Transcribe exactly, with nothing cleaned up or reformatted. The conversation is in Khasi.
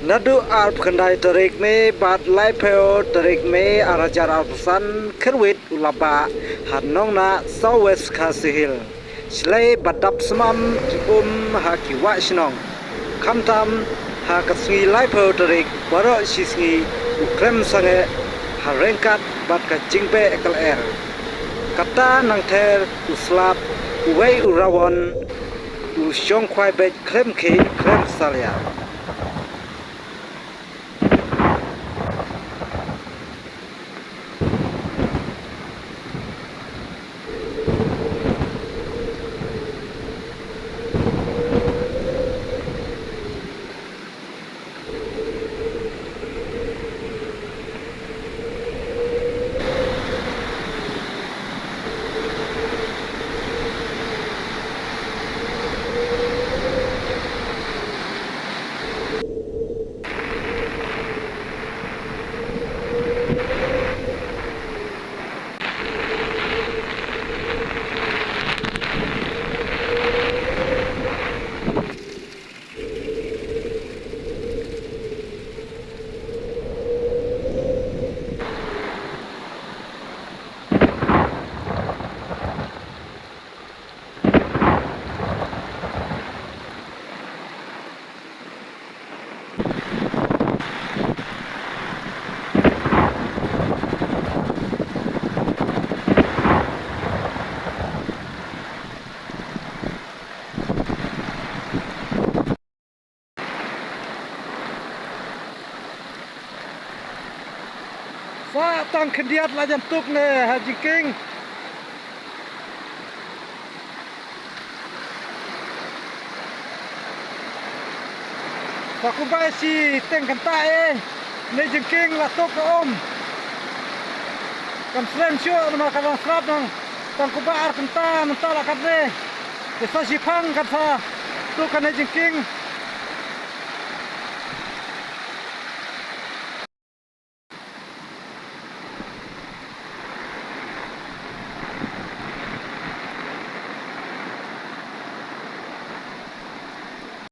Naduh arphew khyndai tarik Mei bad laiphew tarik Mei arhajar arphew san, kyrwit u la bah ha Nongnah, South West Khasi Hills. Shlei ba dap smam ki um ha ki wah shnong. Khamtam ha ka sngi laiphew tarik baroh shi sngi u khlem sangeh ha ryngkat bad ka jingbeh ka lyer. Kata nangther u slap, uwei u rawon, u shongkhwai beit khlem khih khlem salia. Sa tang khyndiat la jan tuk ne ha jingkieng. Sa kumba shi teng kynta e, ne jingkieng la tuk ka um. Kam slem shuh namar ka dang srap nang tang kumba ar kynta mynta la katne. Te sa shi phang kan sa tuk kane jingkieng.